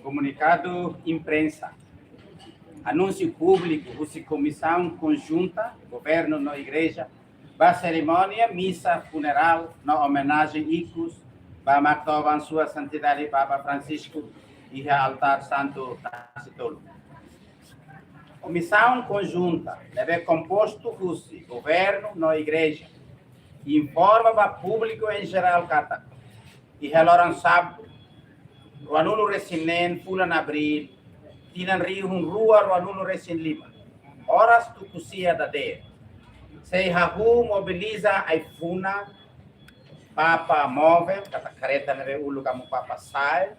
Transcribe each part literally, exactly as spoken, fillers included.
Komunikadu imprensa. Anúnsiu públiku husi Komisaun Konjunta Governu no Igreja ba serimónia misa funerál no omenajen ikus ba maktoban Sua Santidade Papa Francisco iha altár Santu Tasi Tolu. Komisaun Konjunta ne'ebé kompostu husi Governu no Igreja informa ba públiku em geral katak iha loron Sábadu, ruanulu resin neen fulan Abríl, tinan rihun rua ruanulu resin lima, oras tuku sia dadeer, sei hahú mobiliza ai-funan Papa móvel, katak kareta ne'ebé uluk Amu Papa sa'e,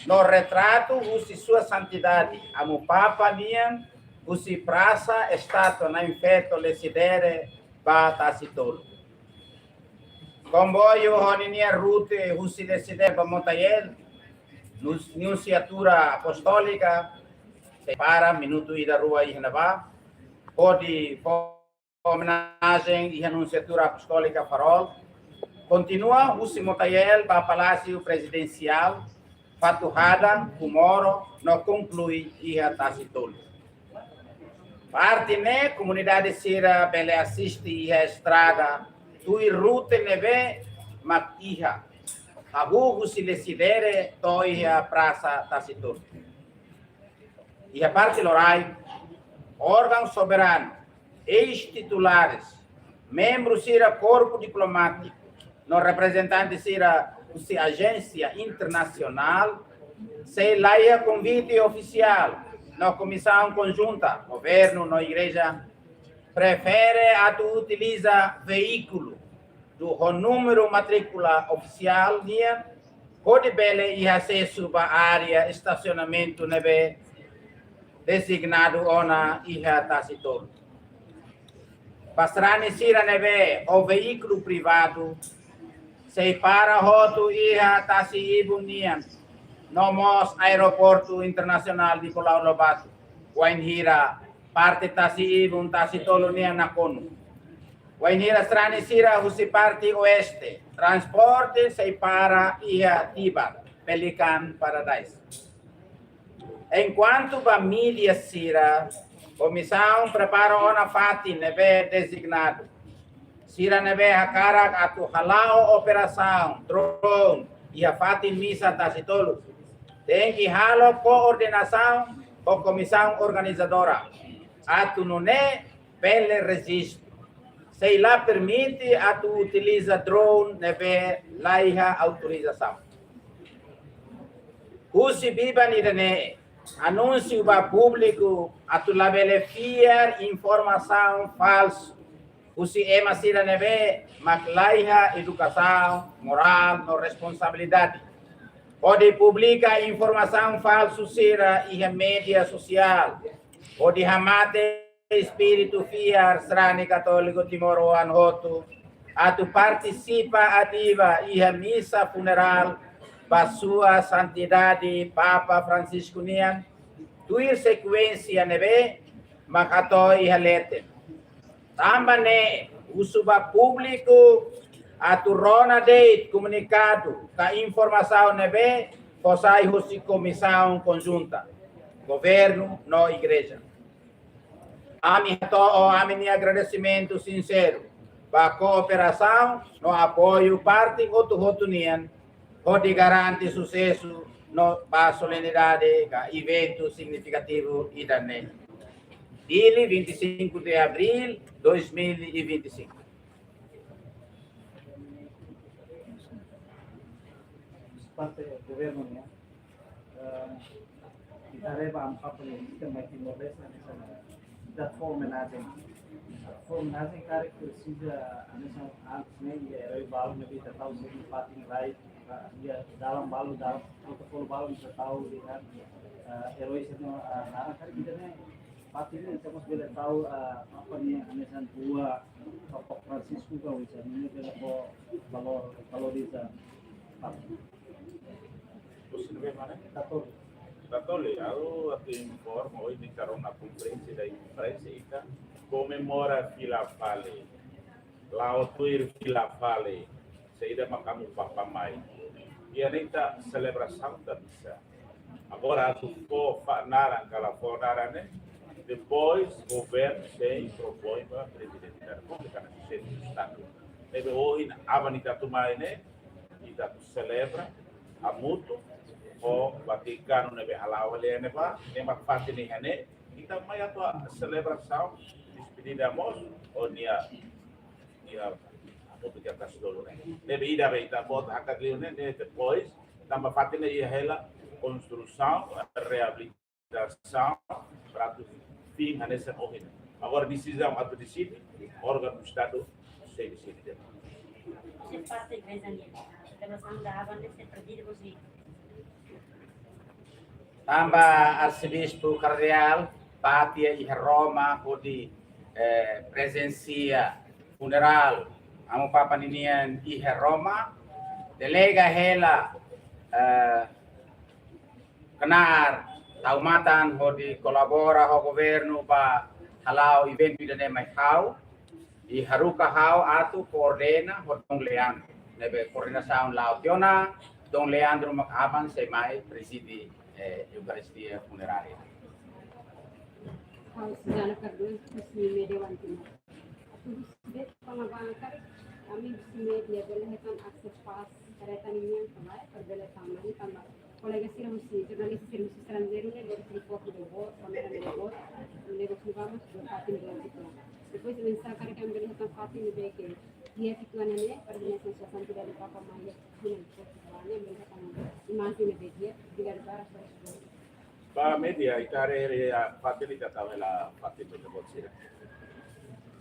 no retratu husi Sua Santidade Amu Papa nian husi prasa estátua Na'in Feto Lecidere ba Tasi Tolu. Komboiu ho ninia rute husi Lecidere ba Motael, nus-, Nunciatura Apostólika, sei para minutu ida rua iha ne'ebá, hodi fó omenajen iha Nunciatura Apostólika Farol. Kontinua husi Motael ba Palásiu Prezidensiál, Fatuhada, Comoro, no konklui iha Tasi Tolu. Parte ne'e komunidade sira bele asiste iha estrada, tuir rute ne'ebé mak iha, hahú husi Lecidere to'o iha Prasa Tasi Tolu. Iha parte loraik, órgaun soberanu, eis-titulares, membru sira korpu diplomátiku, no reprezentante sira husi ajénsia internasionál, sei laiha konvite ofisiál, no Komisaun Konjunta Governu no Igreja prefere atu utiliza veíkulu ho númeru matríkula ofisiál nian, hodi bele iha asesu ba área estasionamentu ne'ebé dezignadu ona iha Tasi Tolu. Ba sarani sira ne'ebé ho veíkulu privadu, sei para hotu iha tasi ibun nian, no mós Aeroportu Internasionál Nicolau Lobato, wainhira parte tasi ibun Tasi Tolu nian nakonu. Wainhira sarani sira husi parte oeste, transporte sei para iha Tibar, Pelican Paradise. Enkuantu ba mídia sira, komisaun prepara ona fatin ne'ebé dezignadu. Sira ne'ebé hakarak atu hala'o operasaun drone iha fatin misa Tasi Tolu, tenke halo koordenasaun ho komisaun organizadora, atu nune'e bele rejistu. Sei la permite atu utiliza drone ne'ebé laiha autorizasaun. Husi biban ida-ne'e, anúnsiu ba públiku atu labele fiar informasaun falsu husi ema sira ne'ebé mak laiha edukasaun, morál no responsabilidade, hodi publika informasaun falsu sira iha média sosiál, hodi hamate espíritu fiar sarani katóliku timoroan hotu atu partisipa ativa iha misa funerál ba Sua Santidade Papa Francisco nian, tuir sekuénsia ne'ebé mak hato'o iha leten. Tanba ne'e, husu ba públiku atu rona de'it komunikadu ka informasaun ne'ebé fó sai husi Komisaun Konjunta Governu no Igreja. Ami hato'o ami-nia agradesimentu sinseru ba kooperasaun no apoiu parte hotu-hotu nian, hodi garante susesu no ba solenidade ka eventu signifikativu ida-ne'e. Dili, vinte e cinco de abril dois mil e vinte e cinco. Parte governu nian, eh, ita haree ba Amu Papa nian, ita mai Timor-Leste, ita fó omenajen. Fó homenajen karik presiza, hanesan antes ne'e, iha eroi balu ne'ebé ita tau sei fatin rai, iha dalan balu, dalan protokolu balu ita tau dehan, eh, eroi sira-nia, eh, naran karik ida-ne'e, fatin ne'e ita mós bele tau, eh, apa ne'e, hanesan buah Papa Francisco ka, hanesan ne'e bele fó valór, valoriza fatin. Você não vê, mano? Katoli. Katoli, ha'u atu informa, ohin ita rona konferénsia, ida konferénsia ita komemora fila fali. La'o tuir fila fali. Saida mak amu papa mai. Iha ne'e ita selebrasaun ita bisa. Agora atu fó fa-, naran ka la fó naran ne'e. Depois governu sei propoin ba Prezidente da Repúblika, na Konsellu Estadu. Ne'ebé ohin aban ita atu mai ne'e, ita atu selebra hamutuk ho Vatikanu ne'ebé hala'o hela ne'ebá, ne'e mak fatin iha ne'e, ita mai atu selebrasaun despedida mós, ho nia, nia hamutuk iha Kasdolu ne'e. Ne'ebé ida be ita-boot hakat liu ne'e, ne'e depois, tanba fatin ne'e iha hela konstrusaun, reabilitasaun, para atu fin hanesan ohin. Agora desizaun atu deside, órgaun Estadu sei deside. Você parte da igreja nian, a celebração da Aba ne'e sei perdido, você. Tanba Arsebispu Kardeál, parte iha Roma, hodi, eh, prezensia funerál amu papa ninian iha Roma, delega hela, eh, knaar tau matan hodi kolabora ho governu ba hala'o eventu ida-ne'e mai ha'u, i haruka ha'u atu koordena ho Dom Leandro. Ne'ebé koordenasaun la'o tiha ona, Dom Leandro mak aban sei mai prezide, eh, Eukaristia funerária. Ha'u Suzana Cardoso, husi Media One Timor. Atu husu de'it ba bankar, ami husi media bele hetan akses pas kareta ninian ka lae, para bele tama, tanba kolega sira husi, jornalista sira husi estranjeiru ne'e, lori tripod ne'ebé boot, kámera ne'ebé boot, ne'e boot ne'ebá mak boot fatin boot itu. Depois, oinsá karik ami bele hetan fatin ne'ebé ke, iha fituan ne'e, para bele sensasaun tidak di papa mai, ne'e, boot ne'ebá, ne'e, bele hetan imajen ne'ebé di'ak, tidak di barak, para boot. Ba media, ita haree, haree iha fatin ita tau hela fatin ba ita-boot sira.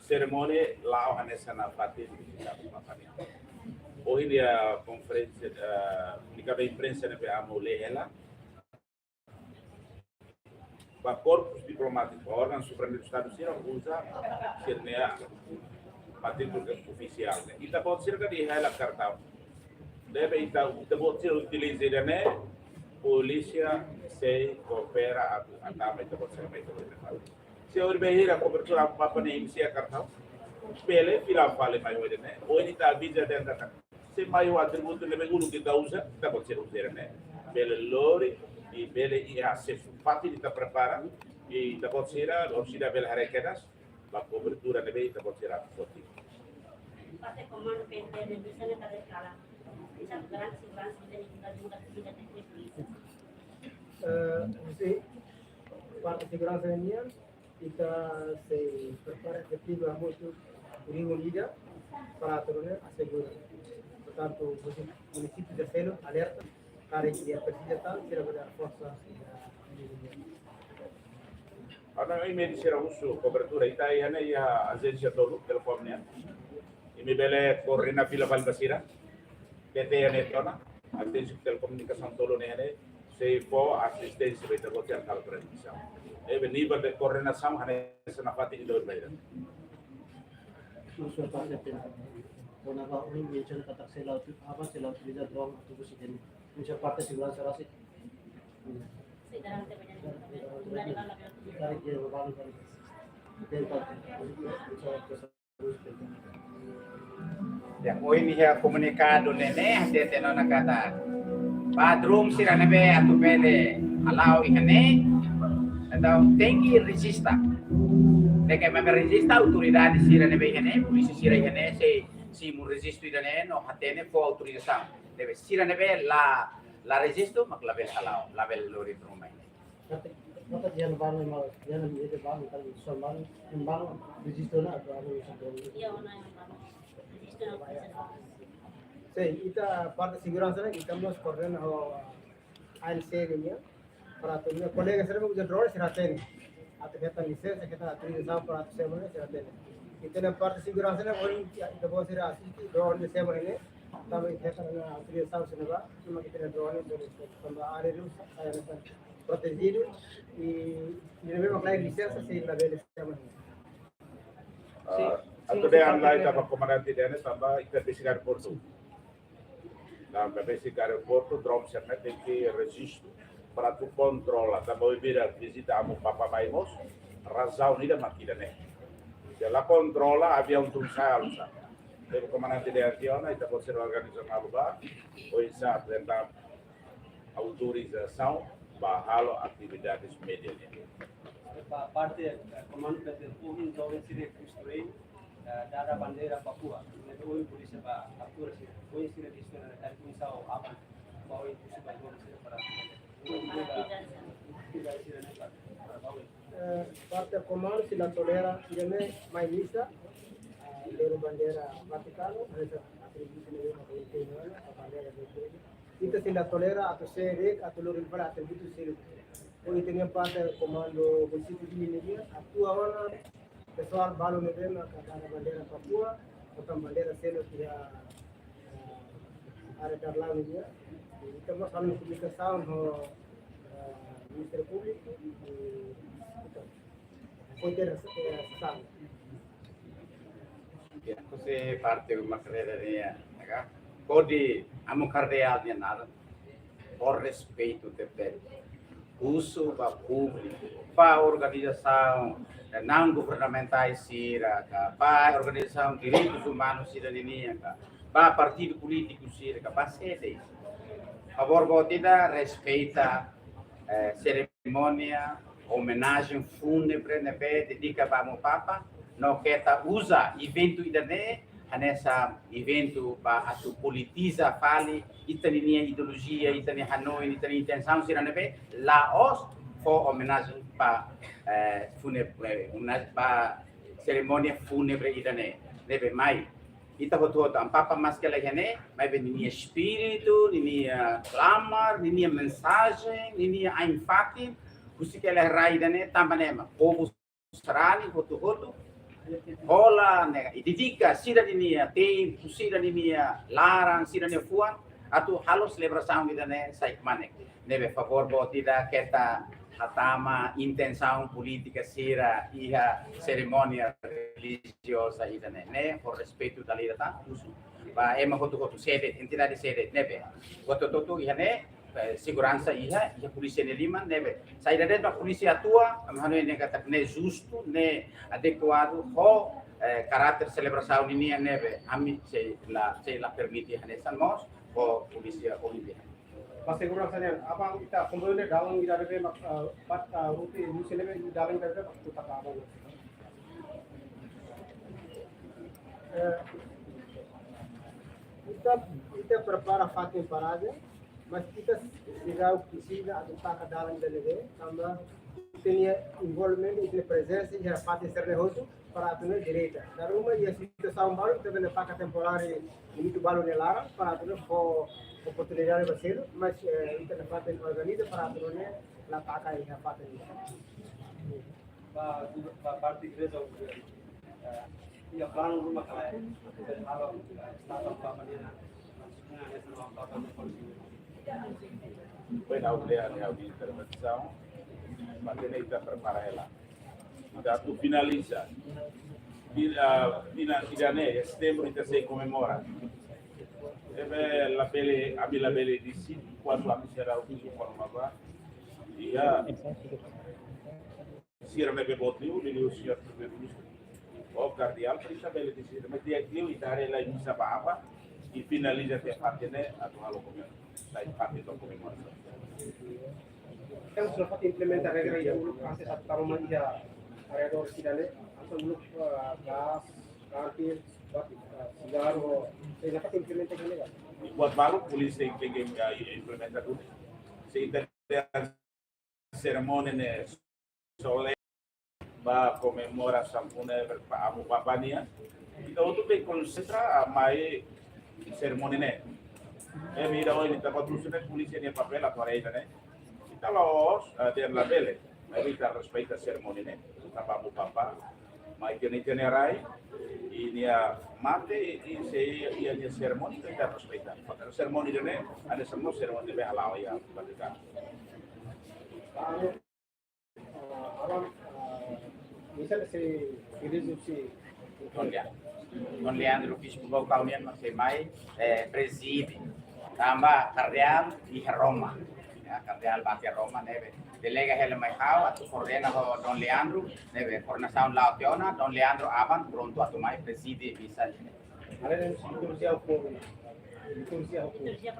Serimónia la'o hanesan na fatin ita tau fatin. Ohin iha konferénsia, eh, komunikadu imprensa ne'ebé amu lee hela. Ba korpus diplomátiku, órgaun supremu Estadu sira uza sira-nia matríkula ofisiál. Ita-boot sira ka iha hela kartaun. Ne'ebé ita, ita-boot sira utiliza ida-ne'e, polísia sei koopera atu hatama ita-boot sira mai ita-boot sira. Se ohin bainhira kobertura papa ne'e imi sira kartaun, bele fila fali mai ho ida-ne'e, ohin ita aviza dehan katak, se mai ho atributu ne'ebé uluk ita uza, ita-boot sira uza ida-ne'e. Bele lori, i bele iha asesu. Fatin ita prepara, i ita-boot sira, orsida bele haree kedas, ba kobertura ne'ebé ita-boot sira foti. Parte komandu P N T N bisa ne'e kada kala. Bisa garante seguransa, bisa ne'e kita juga tidak. Eh, husi parte seguransa nian, ita sei prepara efetivu hamutuk ho ringu ida para atu nune'e asegura. Portantu, husi munisípiu ida seluk alerta, karik iha presiza tan, sira bele reforsa, eh, Karena imi sira husu kobertura, ita iha ne'e iha ajénsia tolu telefone nian. Imi bele koordena fila fali ba sira. T T iha ne'e tiha ona, ajénsia telekomunikasaun tolu ne'e iha ne'e, sei fó asisténsia ba ita-boot sira halo transmisaun. Ne'ebé nivel de koordenasaun hanesan na fatin ida-ne'e. Husu parte P N T N. Kona-ba ohin mensiona katak sei la uti-, apa, sei la utiliza drone atu husi ida-ne'e. Husi parte seguransa rasik. Ya, ohin iha komunikadu ne'e ne'e, hatete ona katak badrum sira ne'ebé atu bele hala'o iha ne'e, entaun tenke rejista. Ne'ebé mak rejista autoridade sira ne'ebé iha ne'e, polísia sira iha ne'e, sei simu rejistu ida-ne'e no hatene fó autorizasaun. Ne'ebé sira ne'ebé la, la rejistu, mak labele hala'o, labele lori drone. Kata, kata dia na bank, ema, dia na media bank, kali soal bank, em bank, rejistu na, atu anu, anu. Iya, ona yang bank. Rejistu na. Sei, ita parte seguransa ne'e, ita mós koordena ho A N C nian, para atu nune'e kolega sira mak uza drone sira hatene. atu hetan lisensa, hetan autorizasaun para atu semo ne'e, sira hatene. Ita-nia parte seguransa ne'e, ohin ita-boot sira asiste, drone semo ne'e, tanba ita hetan ona autorizasaun sira-ne'ebá, cuma ita-nia drone, tanba área ne'e sai hanesan protejidu, i, i ne'ebé mak laiha lisensa, sei labele semo ne'e. Ah, atu dehan lai tanba komandante dehan ne'e tanba ita besik aeroportu. Tanba besik aeroportu, drone sira-ne'e tenke rejistu para atu kontrola. Tanba ohin bainhira vizita Amu Papa mai mós, razaun ida mak ida-ne'e. Se la kontrola, aviaun tun sa'e halo sá. Tanba komandante dehan tiha ona, ita-boot sira organiza malu ba, oinsá tenta autorizasaun ba halo atividades média nian. Ba parte, eh, komandu P T U, joven sira konstrui, eh, dada bandeira Papua. Ne'ebé ohin polísia ba kaptura sira. Ohin sira diskute na kari kunsa o aban. Ba ohin polísia ba joven sira para, para, para, para, para, para, eh, parte komandu sei la tolera, ida-ne'e mai misa, eh, lori bandeira Vatikanu, hanesan atributu ne'ebé mak ohin temi ona, bandeira de igreja. Ita sei la tolera atu sé de'it, atu lori fali atributu seluk. Ohin ita-nia parte komandu munisípiu Dili nian, atu ona pesoál balu ne'ebé mak dada bandeira Papua, boot bandeira seluk iha, eh, área Darlan nian. Ita mós halo komunikasaun ho, eh, Ministériu Públiku, i, entaun, foi ter, eh, sasán. Ya, husi parte uma karreira nian, ya ka? Hodi Amu Kardeál nian naran, ho respeitu tebes. Husu ba públiku, ba organizasaun, eh, naun governamentais sira, ka, ba organizasaun direitus umanus sira ninian, ka, ba partidu polítiku sira, ka, ba sé de'it. Favór boot ida respeita, eh, serimónia, omenajen fúnebre ne'ebé dedika ba Amu Papa, no keta uza eventu ida-ne'e hanesan eventu ba atu politiza fali ita-nia ideolojia, ita-nia hanoin, ita-nia intensaun sira ne'ebé la'ós fó omenajen ba, eh, fúnebre, eh, omenajen ba serimónia fúnebre ida-ne'e, ne'ebé mai ita hotu-hotu, Amu Papa maske la iha ne'e, maibé ninia espíritu, ninia klamar, ninia mensajen, ninia ain-fatin, husik hela iha rai ida-ne'e, tanba ne'e mak povu sarani hotu-hotu hola ne'e, i dedika sira-nia tempu, sira-nia laran, sira-nia fuan atu halo selebrasaun ida-ne'e sai kmanek. Ne'ebé favór boot ida keta hatama intensaun polítika sira iha serimónia relijioza ida-ne'e. Ne'e ho respeitu dala ida tan, husu ba ema hotu-hotu, sé de'it, entidade sé de'it, ne'ebé hotu-hotu iha ne'e, eh, seguransa iha, iha polísia nia liman, ne'ebé saida de'it mak polísia atua, ami hanoin ne'e katak ne'e justu, ne'e adekuadu ho, eh, karáter selebrasaun ninian, ne'ebé ami sei la, sei la permite hanesan mós ho polísia ohin dehan. Ba seguransa nian, aban ita komboiu ne'e dalan ida-ne'ebé mak, eh, bat, eh, rute musim ne'ebé dalan ida-ne'ebé mak tuta ka aban. Eh, ita, ita prepara fatin parajen, mas ita seidauk presiza atu taka dalan ida-ne'ebé, tanba ita-nia envolvimentu, ita-nia prezensa iha fatin sira-ne'e hotu, para atu nune'e direta. Dala ruma iha situasaun balu, ita bele taka temporáriu, minutu balu nia laran, para atu nune'e fó oportunidade ba seluk, mas, eh, ita-nia fatin organiza para atu nune'e la taka iha fatin. Ba, ba parte igreja, eh, iha planu ruma ka lae, halo, eh, estátua ba menina, maksudnya, essa não, ba, ba, ba, Foi na aldeia, né, a intervenção, mas ele está preparado ela. Entaun, atu finaliza. Fina, ah, fina, ida-ne'e, setembru ita sei komemora. Ne'ebé labele, ami labele deside kuandu ami será o informa ba. Iha sira ne'ebé boot liu, liuliu señór Primeiru-Ministru, o Kardeál, para ita bele deside. Mas di'ak liu ita haree lai misa ba aban, i finaliza tiha fatin ne'e, atu halo komemora. Sai fatin atu komemora. Entaun, sira fatin implementa regra iha uluk, antes atu tama mai iha arredór sira-ne'e, entaun uluk, eh, gás, kantil, buat, eh, sigarru, sira fatin implementa iha ne'ebá? Buat balu, polísia tenke, eh, implementa duni. Se ita serimónia ne'e solene ba komemorasaun fúnebre ba Amu Papa nian. Ita hotu bele konsentra mai serimónia ne'e. Ne'ebé ida ohin ita bá husu ne'e polísia nia papél atu haree ida-ne'e. Ita la'ós, eh, dehan labele. Ita respeita serimónia ne'e, tanba Amu Papa mai tiha ona ita-nia rai, i nia mate, i se iha nia serimónia ita respeita. Maka serimónia ne'e, hanesan mós serimónia ne'ebé hala'o iha Vatikanu. Aban, ah, misa ne'e sei dirije husi Dom Leandro. Dom Leandro, bispu lokál nian mak sei mai, eh, prezide. Tanba kardeál iha Roma. Ya, kardeál bá iha Roma, ne'ebé delega hela mai ha'u atu koordena ho Dom Leandro, ne'ebé koordenasaun la'o tiha ona, Dom Leandro aban prontu atu mai prezide misa ne'e. Além de liturgia, liturgia,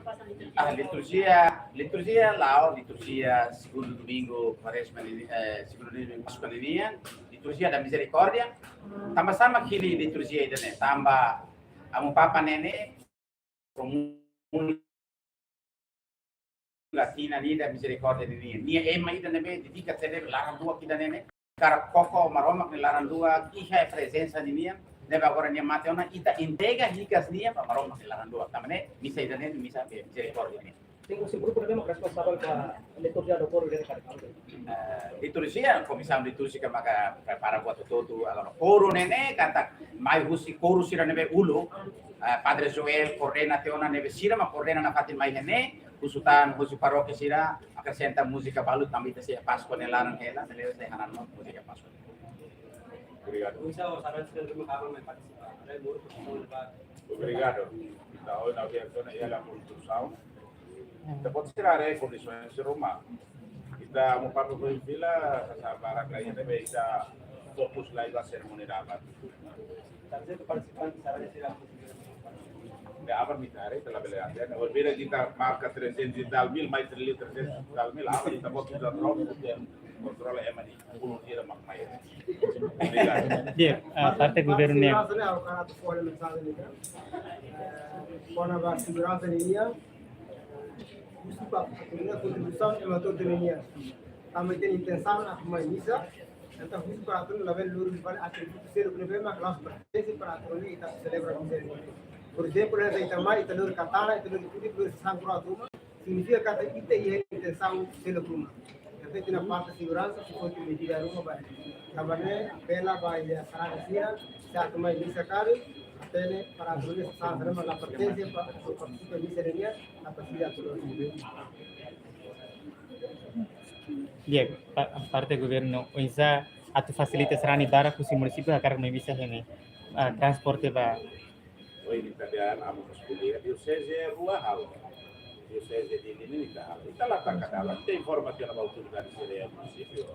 ah, liturgia, liturgia la'o, liturgia segundu domingu Kuarezma nini-, eh, segundu domingu Páskua ninian, liturgia da Mizerikórdia. Tanba sá mak hili liturgia ida-ne'e, tanba Amu Papa ne'e ne'e komuna latina nida Mizerikórdia ninian. Nia ema ida ne'ebé dedika tebes laran-luak ida-ne'e ne'e. Hakarak koko Maromak nia laran-luak, iha prezensa ninian, ne'ebé agora nia mate ona, ita entrega hikas nia ba Maromak nia laran-luak. Tanba ne'e, misa ida-ne'e, misa Mizerikórdia ne'e. Sin, husi grupu ne'ebé mak responsavel ba liturgia do koru ne'e kada kamu? Eh, liturgia, komisaun litúrjika maka prepara buat hotu-hotu, agora koru ne'e ne'e, katak mai husi koru sira ne'ebé uluk, eh, Padre Joel koordena tiha ona, ne'ebé sira mak koordena nafatin mai ne'e, husu tan, husu parókia sira, akresenta múzika balu tanba ita sei Páskua nia laran hela, beleza, sei hanan no múzika Páskua. Obrigadu. Obrigadu. Ita ohin halo konstrusaun. Ita-boot sira haree kondisaun sira ruma. Ita Amu Papa foin fila, sasán barak lai, ne'ebé ita fokus lai ba serimónia dapat. Ne'e aban ita haree, ita labele haree. Ne'e, olvida ita marka trezentos e tal mil, mai triliun trezentos e tal mil, aban ita-boot ita drop, kontrola ema ne'e, ulun sira mak mai. Obrigadu. Di'ak, ah, parte governu ne'e. Seguransa ne'e, ha'u hakarak atu fó mensajen ne'e. Eh, kona-ba seguransa ne'e nian, husu ba, ita-nia kontribuisaun ema hotu-hotu nian. Tanba ita-nia intensaun atu mai misa, entaun husu para atu labele lori ba atributu seluk ne'ebé mak la'ós pertense para atu ita selebra misa. Por ezemplu, ita mai, ita lori katana, ita lori kudik, lori sasán kro'at ruma, signifika katak ita iha intensaun seluk ruma. Entaun ita-nia parte seguransa, sei foti medida ruma ba. Tanba ne'e, apela ba iha sarani sira, se atu mai misa karik, apele para atu nune'e sasán ruma la pertense ba, ba, ba misa nian, la pertense atu lori. Di'ak, pa-, parte governu, oinsá atu fasilita sarani barak husi munisípiu hakarak mai misa iha ne'e, ah, transporte ba. Ohin ita dehan Amu Paskulia, dioseze rua halo. Dioseze Dili ne'e ita halo. Ita la taka dalan, ita informa tiha ona ba autoridade sira iha munisípiu.